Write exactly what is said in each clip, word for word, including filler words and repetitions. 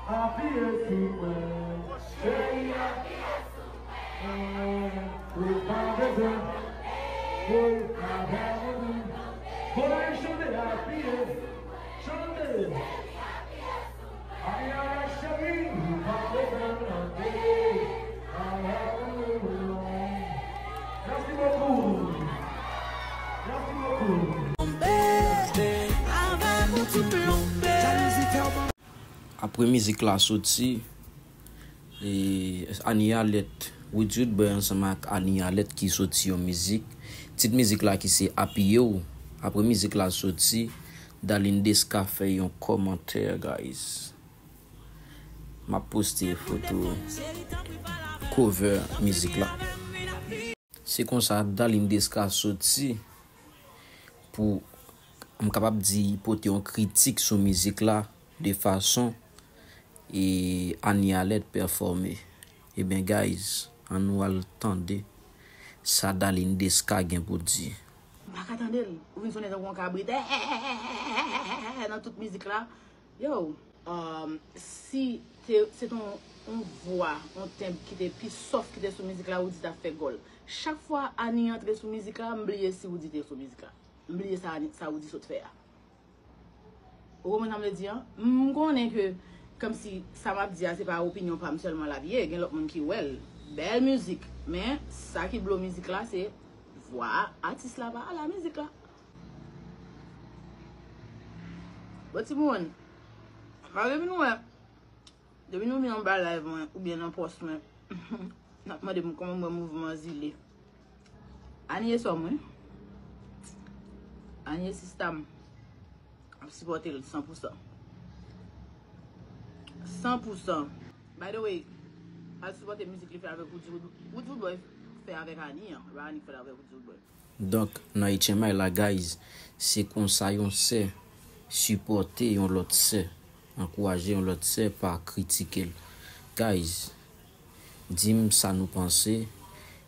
Apiye sou mwen, cheri, apiye sou mwen. Ou pa bezwen, woy, avè mwen. Fò nou chante, apiye, chante. Ania, cheri, ou pa bezwen mande. Avè mwen. Merci beaucoup. Merci beaucoup. Apre mizik la soti, e, Anie Alerte, Woody Woodboy ansanm ak Anie Alerte ki soti yon mizik. Tit mizik la ki se Apiye w. Apre mizik la soti, Darline Desca fè yon kòmantè, guys. M ap poste foto cover mizik la. Se konsa Darline Desca soti pou, m kapab di, pote yon kritik sou mizik la, de fason, e, Anie Alerte pèfòme. Ebyen, guys, ann nou al tande sa Darline Desca gen pou di. M pa ka tande l. Ou vin sonnen tankou yon kabrit nan tout mizik la. Yo, um, si te, se te yon, yon vwa, yon tenb ki te pi soft ki te sou mizik la, Woody t ap fè gòl. Chak fwa Anie antre sou mizik la, m bliye si Woody te sou mizik la. M bliye sa, sa Woody sot fè a. Ou konprann sa m vle di an? M konnen ke, kòmsi sa m ap di a, se pa opinyon pa m sèlman l ap ye, gen lòt moun ki wè l. Bèl mizik, men sa ki blo mizik la, se vwa atis la pa ala mizik la. Bon, timoun, pa depi nou wè, depi nou vin anba live mwen oubyen nan pòs mwen, n ap mande m kòman m wè mouvman Zile. Anie sè m, wi. Anie sista m. M ap sipòte l san pou san. San pou san. By the way, al sipòte mizik li fè avèk Woody Wood-, Woody Woodboy fè avèk Anie an. E pa Anie k fè l avèk Woody Woodboy. Donk, nan H M I la, guys, se konsa yon sè sipòte yon lòt sè, ankouraje yon lòt sè, pa kritike l. Guys, di m sa nou panse,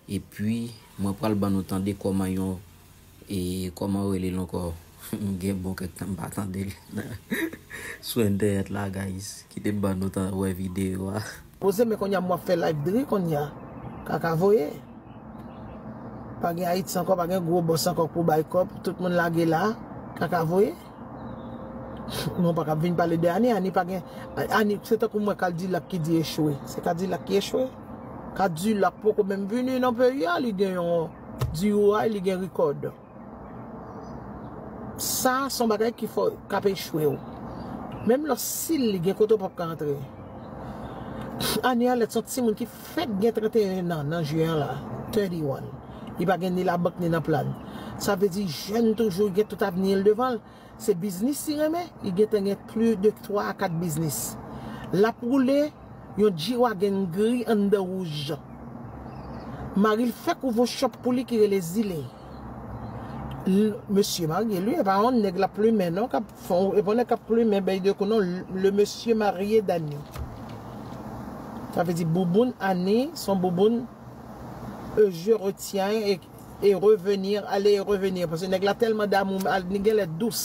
epi mwen pral ban nou tande kòman yon, e, kòman yo rele l ankò? M gen bon kèk tan m pa tande l. Sou entènèt la, guys. Kite m ban nou tan wè videyo a. Poze men kounye a m w ap fè live dri kounye a. Kaka voye. Pa gen Ayiti ankò, pa gen gwo bòs ankò pou bay kòb. Tout moun lage la. Kaka voye. Non, pa ka vin pale de Anie. Anie pa gen, Anie, se tankou mwen Kadilak ki di echwe. Se Kadilak ki echwe. Kadilak poko menm vini nan peyi a, li gen yon D U I, li gen rikòd. Sa se yon bagay ki fò, k ap echwe w. Menm lè w sil li gen kote w p ap ka antre. Anie Alerte se yon timoun ki fèk gen trannteyen an nan je an la, thirty-one. Li pa gen ni labank ni nan plan. Sa vle di jèn toujou, li gen tout avni l devan l. Se biznis li renmen, li gentan gen plis de twa a kat biznis. L ap woule yon G-Wagon gri anndan wouj. Mari l fèk ouvri yon shop pou li ki rele Zile. L-, mesye marye, li, e pa yon nèg l ap plimen, non, k ap fè, e pa yon nèg k ap plimen bèy de kou, non, le, le monsieur marié d'Anie. Sa vle di bouboun Anie, se yon bouboun, euh, je retiens et, et revenir, aller et revenir. Paske nèg la tèlman damou, al, li genlè dous.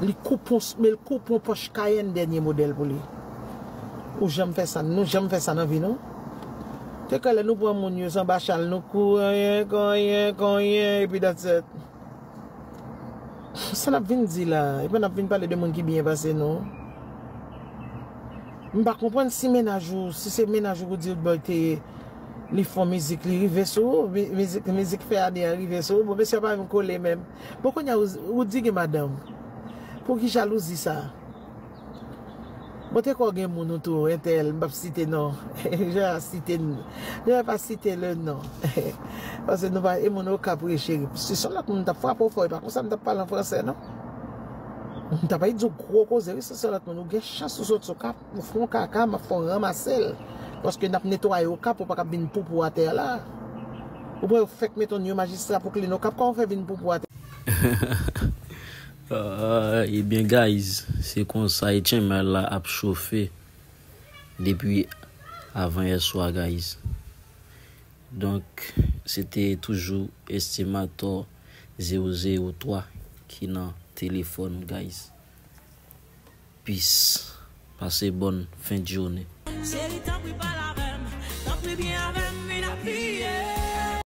Li koupe yon, men l koupe yon pòch Cayenne dènye modèl pou li. Ou janm fè sa, nou janm fè sa nan vi nou. Te kwè lè nou pran moun yo se anba chal, nou kou, konyen, konyen, konyen, epi that's it. Sa n ap vin di la, epi n ap vin pale de moun ki byen pase nou. M pa konprann si mennaj ou, si se mennaj ou Woody Woodboy te, li fè yon mizik, li rive sou ou, mi-, mizik, mizik fè Anie an rive sou ou. Bon, mesye a pa menm kole menm. Bon, kounye a, Woody, Woody gen madanm. Pou ki jalouzi sa? Bon, te kwè w gen moun ou tou, entèl, m p ap site non. Je vais pas citer, je vais pas citer le nom. Paske nou pa, e moun Okap wi, cheri. Si se yon lòt moun m t ap frape w fò, e pa konsa m t ap pale an fransè, non. M t ap di w gwo koze, wi, si se yon lòt moun. Ou gen chans ou sot sou Okap, ou fè yon kaka, m ap fè w ranmase l. Paske n ap netwaye Okap, ou pa ka vin poupou atè a la. Ou wè yo fèk mete yon majistra pou klin Okap, kòman w fè vin poupou atè? Ah, ebyen, guys, se konsa H M I la ap chofe depi avan yè swa, guys. Donk, se te toujou Estimator zewo zewo twa ki nan telefòn, guys. Peace. Pase bòn fen de jounen. Cheri, tanpri pale avè m. Tanpri byen